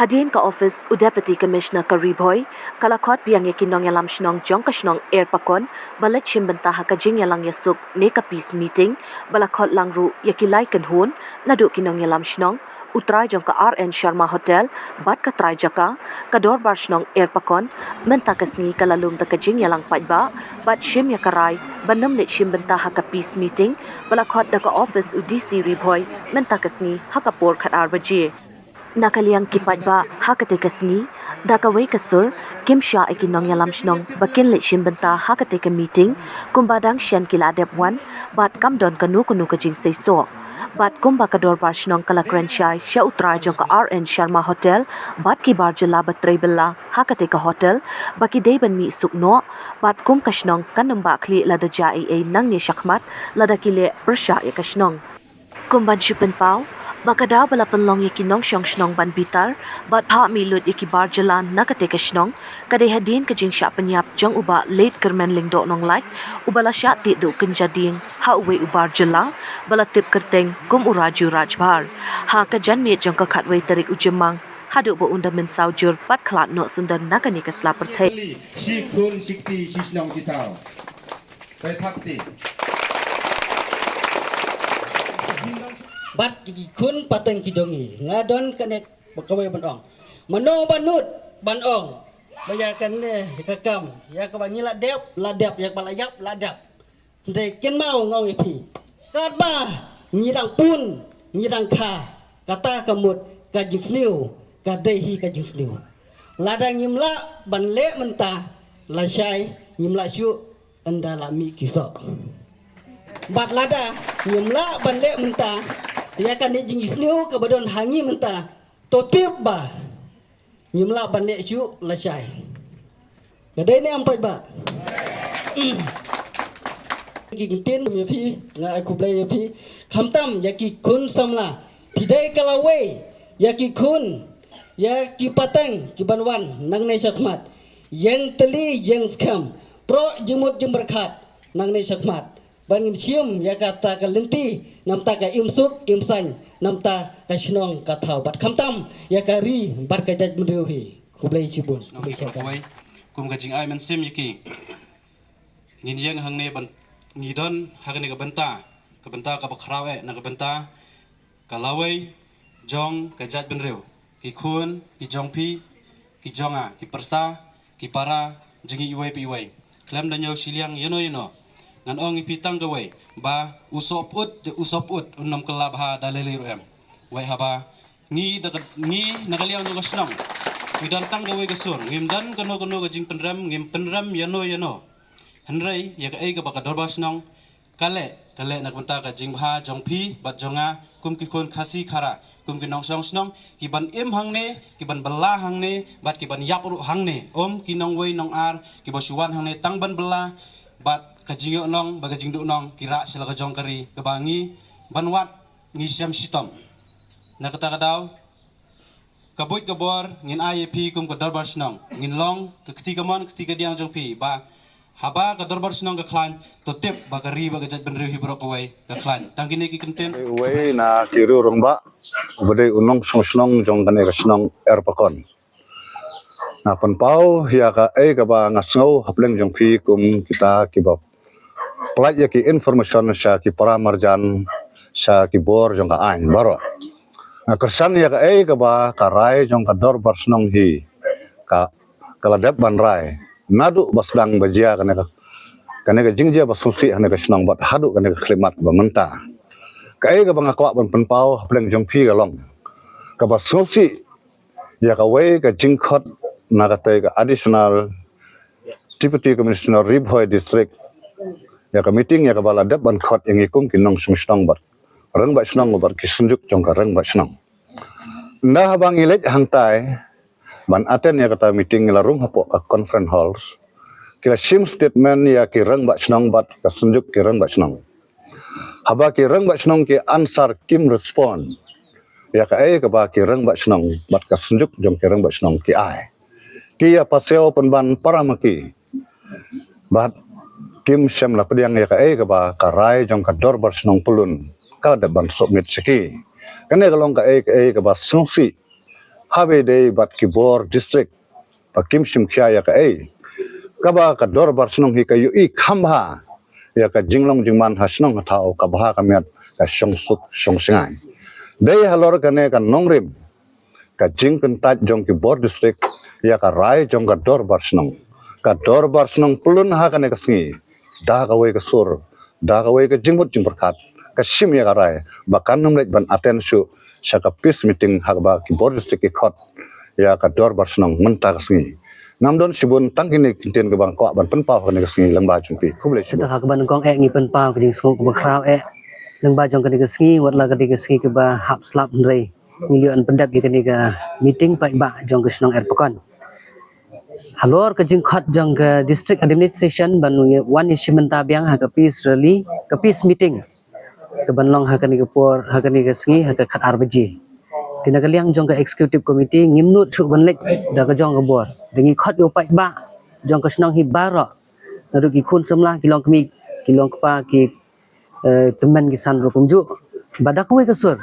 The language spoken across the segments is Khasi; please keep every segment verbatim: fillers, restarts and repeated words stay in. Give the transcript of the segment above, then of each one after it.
Hadien ka office u Deputy Commissioner ka Ri Bhoi ka la khot biang ïa ki nongïalam shnong jong ka shnong Erpakon ba leit shim bynta ha ka jingïalang ïasuk ne ka peace meeting, ba la khot lang ruh ïa ki lai kynhun naduh ki nongïalam shnong, u trai jong ka R N Sharma Hotel bad ka trai jaka, ka dorbar shnong Erpakon mynta ka sngi ka la lum da ka jingïalang paidbah bad shim ïa ka rai ban ym leit shim bynta ha ka peace meeting ba la khot da ka office u D C Ri Bhoi mynta ka sngi ha ka por khatar baje. Na ka liang ki paidbah ha katei ka sngi, da kawei ka sur, kim shah ïa ki nongïalam shnong ba kin leit shim bynta ha katei ka meeting, kumba dang shen ki la dep wan bad kam don kano kano ka jingseisoh. Bad kumba ka dorbar shnong ka la kren shai sha u trai jong ka R N Sharma Hotel bad ki bar jylla ba trei bylla ha katei ka hotel ba ki dei ban mih suk noh, bad kum ka shnong kan ym bah khlieh lada jia ei ei nangne shakhmat lada ki leh pyrshah ïa ka shnong. Kum ban shu pynpaw ba ka daw ba la pynlong ïa ki nongshong shnong ban bitar bad phah mih lut ïa ki bar jylla na katei ka shnong, ka dei hadien ka jingshah pynïap jong u Bah Late Kyrmen Lyngdoh Nonglait, uba la shah tied da u kynja dieng ha uwei u bar jylla ba la tip kyrteng kum u Raju Rajbhar ha ka janmiet jong ka khatwei tarik u Jymmang, haduh ba un da mynsaw jur bad khlad noh syndon na kane ka sla pyrthei. Shi khun shi kti shi shnong shi thaw. Bai thap ti. Bad ki khun pateng ki jong ngi, nga don kane kawei ban ong. Mano ba nud ban ong ba ïa kane ka kam, ïa kaba ngi la dep, la dep, ïa kaba la ïap, la dep. Hynrei kynmaw nga ong ïa phi, katba ngi dang pun, ngi dang kha, kata ka mut ka jingsniew ka dei hi ka jingsniew. Lada ngim lah ban leh mynta, lashai ngim lah shuh, ynda la mih ki soh. Bad lada ngim lah ban leh mynta ïa kane jingsniew kaba don ha ngi mynta, to tip ba ngim lah ban leh shuh lashai. Ka dei ne em paidbah? Ki ktien ïa phi, nga ai khublei ïa phi. Khamtam ïa ki khun samla, phi dei ka lawei ïa ki khun, ïa ki pateng ki ban wan nangne shakhmat. Ïeng tylli ïeng skhem, proh jingmut jingpyrkhat nangne shakhmat, ban ngin shim ïa kata ka lynti namar ka im suk im saiñ, namar ka shnong ka thaw bad khamtam ïa ka ri bad ka jaitbynriew hi. Khublei shibun, khublei shibun. Kum ka jingai mynsiem ïa ki, ngin ïeng hangne ban ngi don ha kane ka bynta, ka bynta kaba khraw eh, na ka bynta ka lawei jong ka jaitbynriew, ki khun ki jong phi, ki jong nga, ki pyrsa, ki para jong ngi iwei pa iwei. Khlem da ñiew shiliang ïano ïano, ngan ong ïa phi tang kawei ba u sohpyut, u sohpyut un ym kylla bha da lei lei ruh em. Wei haba ngi da ka, ngi na ka liang jong ka shnong, ngi don tang kawei ka sur, ngim don kano kano ka jingpynrem, ngim pynrem ïano ïano. Hynrei ïa kaei kaba ka dorbar shnong ka leh, ka leh na ka bynta ka jingbha jong phi bad jong nga, kum ki khun Khasi Khara, kum ki nongshong shnong, ki ban im hangne, ki ban bylla hangne bad ki ban ïap ruh hangne. Ym ki nongwei nongar kiba shu wan hangne tang ban bylla, bad ka jingïohnong bad ka jingduhnong ki rah sha la ka jong ka ri, kaba ngi ban wad ngi shem shitom. Na kata ka daw, ka buit ka bor ngin ai ïa phi kum ka dorbar shnong, ngin long ka kti kamon kti kadiang jong phi, ba haba ka dorbar shnong ka khlaiñ, to tip ba ka ri bad ka jaitbynriew hi baroh kawei ka khlaiñ. Tang kine ki ktien. Uwei na ki riew rangbah, uba dei u nongshong shnong jong kane ka shnong Erpakon. Nga pynpaw ïa kaei kaba nga sngew hapdeng jong phi kum kita kiba pynlait ïa ki information sha ki para marjan, sha ki bor jong ka aiñ baroh. Nga kyrshan ïa kaei kaba ka rai jong ka dorbar shnong hi ka, ka la dep ban rai naduh ba sdang ba jia kane ka, kane ka jingjia ba sngewsih ha kane ka shnong bad haduh kane ka khyllipmat ba mynta. Kaei kaba nga kwah ban pynpaw hapdeng jong phi ka long kaba sngewsih ïa kawei ka jingkhot na katei ka Additional Deputy Commissioner Ri Bhoi District, ïa ka meeting ïa kaba la dep ban khot ïa ngi kum ki nongshong shnong bad rangbah shnong bad ki synjuk jong ka rangbah shnong. Ynda haba ngi leit hangtai ban attend ïa kata meeting, ngi la rung hapoh ka conference halls, ki la shim statement ïa ki rangbah shnong bad ka synjuk ki rangbah shnong. Haba ki rangbah shnong ki answer, kim respond ïa kaei kaba ki rangbah shnong bad ka synjuk jong ki rangbah shnong ki ai. Ki ïa pasiew pynban para ma ki bad kim shym la pdiang ïa kaei kaba ka rai jong ka dorbar shnong pyllun. ka la dep ban submit sha ki. Kane ka long kaei kaei kaba sngewsih haba ïadei bad ki bor district ba kim shim khia ïa kaei kaba ka dorbar shnong hi ka ïohi kham bha ïa ka jinglong jingman ha shnong ha thaw, ka bha ka miat, ka shong suk shong shngaiñ. Dei halor kane ka nongrim ka jingkyntait jong ki bor district ïa ka rai jong ka dorbar shnong. Ka dorbar shnong pyllun ha kane ka sngi da kawei ka sur, da kawei ka jingmut jingpyrkhat, ka shim ïa ka rai ba kan ym leit ban attend shuh sha ka peace meeting ha kaba ki bor district ki khot ïa ka dorbar shnong mynta ka sngi. Ngam don shibun, tang kine ki ktien kaba nga kwah ban pynpaw ha kane ka sngi lyngba jong phi. Khublei shibun. Te ha kaba nyngkong eh ngi pynpaw ka jingsngew kaba khraw eh lyngba jong kane ka sngi, wat la kane ka sngi kaba hap slap, hynrei ngi la ïoh ban pyndep ïa kane ka meeting paidbah jong ka shnong Erpakon halor ka jingkhot jong ka district administration ban wan ïashim bynta biang ha ka peace rally, ka peace meeting, kaban long ha kane ka por, ha kane ka sngi, ha ka khatar baje. Te na ka liang jong ka executive committee ngim nud shuh ban leit da ka jong ka bor. Te ngi khot ïa u paidbah jong ka shnong hi baroh, naduh ki khun samla, ki longkmie, ki longkpa, ki, eh, tymmen ki san ruh kumjuh, ba da kawei ka sur,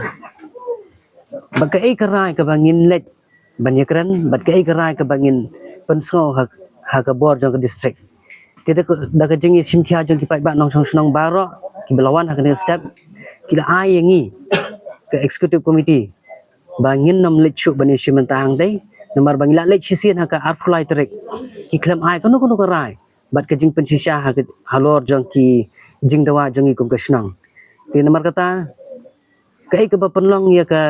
ba kaei ka rai kaba ngin leit ban ïakren, bad kaei ka rai kaba ngin pynsngew ha, ha ka bor jong ka district. Te da ka, da ka jingïashim khia jong ki paidbah nongshong shnong baroh kiba la wan ha kane ka step, ki la ai ïa ngi ka executive committee ba ngin nym leit shuh ban ïashim bynta hangtei, namar ba ngi la leit shisien ha ka arphew lai tarik. Ki khlem ai kano kano ka rai bad ka jingpynshisha ha ka, halor jong ki jingdawa jong ngi kum ka shnong. Te namar kata, kaei kaba pynlong ïa ka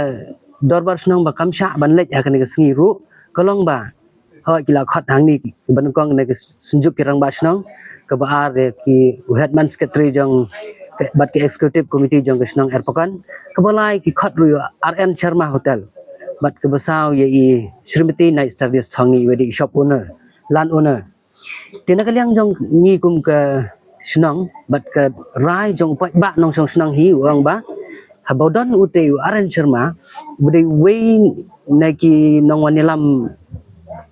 dorbar shnong ba kam shah ban leit ha kane ka sngi ruh ka long ba, hooid, ki la khot hangne kiba nyngkong na ka Synjuk ki Rangbah Shnong, kaba ar ïa ki u headman secretary jong ka, bad ka executive committee jong ka shnong Erpakon, kaba lai ki khot ruh ïa R N Sharma Hotel, bad kaba saw ïa i Srimati Night Stardust Thongni, iba dei i shop owner, land owner. Te na ka liang jong ngi kum ka shnong bad ka rai jong u paidbah nongshong shnong hi, u ong ba haba u don utei u R N Sharma, uba dei uwei na ki nongwan ïalam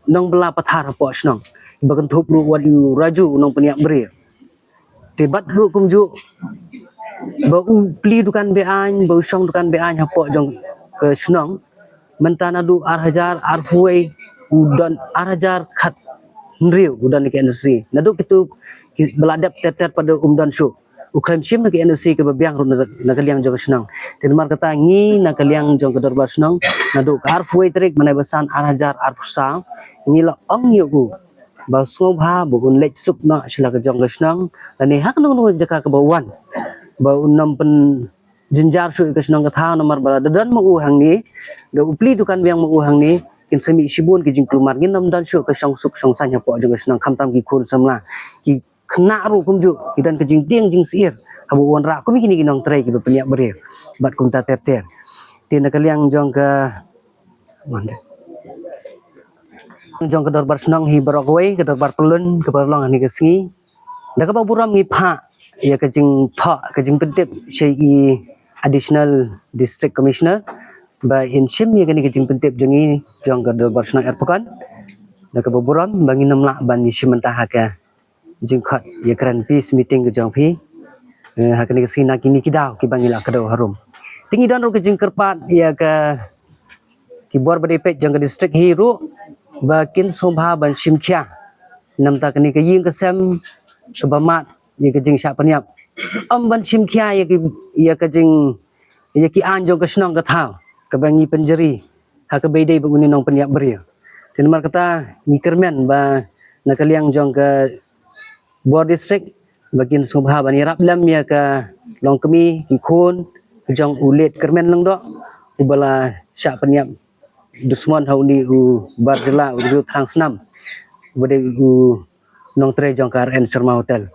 nongbylla pathar hapoh shnong, ba kynthup ruh wat ïa u Raju u nongpynïap briew. Te bad ruh kumjuh ba u plie dukan be-aiñ, ba u shong dukan be-aiñ hapoh jong ka shnong, mynta naduh ar hajar arphew wei u don, ar hajar khathynriew u don ïa ka N O C. Naduh kito kiba la dep ter ter pat um don shuh. U khlem shim ïa ka N O C kaba biang ruh na, na ka liang jong ka shnong. Te namar kata ngi na ka liang jong ka dorbar shnong, naduh ka arphew wei tarik mynta ba san ar hajar arphew saw, ngi la ong ïa u ba sngewbha ba un leit suk noh sha la ka jong ka shnong, lane ha kano kano jaka kaba u wan, ba un nym pynjynjar shuh ïa ka shnong ka thaw, namar ba da don ma u hangne, da u plie dukan biang ma u hangne, kin sa mih shibun ki jingkulmar, ngin nym don shuh ka shong suk shong saiñ hapoh jong ka shnong, khamtam ki khun samla, ki khynnah ruh kumjuh ki don ka jingtieng jingsyier haba u wanrah kum kine ki nongtrei kiba pynïap briew bad kumta ter ter. Te na ka liang jong ka, jong ka dorbar shnong hi baroh kawei, ka dorbar pyllun kaba long ha kane ka sngi, da kaba burom ngi phah ïa ka jingthoh, ka jingpyntip sha i Additional District Commissioner ba in shim ïa kane ka jingpyntip jong ngi, jong ka dorbar shnong Erpakon, da kaba burom ba ngin nym lah ban ïashim bynta ha ka jingkhot ïakren peace meeting ka jong phi, eh, ha kane ka sngi na kine ki daw kiba ngi la kdew harum. Te ngi don ruh ka jingkyrpad ïa ka, ki bor ba dei peit jong ka district hi ruh ba kin sngewbha ban shim khia na bynta kane ka ïing ka sem kaba mad ïa ka jingshah pynïap. Ym ban shim khia ïa ki, ïa ka jing, ïa ki aiñ jong ka shnong ka thaw kaba ngi pynjari ha kaba ïadei bad une u nongpynïap briew. Te namar kata ngi kyrmen ba na ka liang jong ka bor district ba kin sngewbha ban ïarap lem ïa ka longkmie, ki khun jong u late Kyrmen Lyngdoh, uba la shah pynïap dusmon ha une u bar jylla, u riew thrang snam, uba dei u nongtrei jong ka R N Sharma Hotel.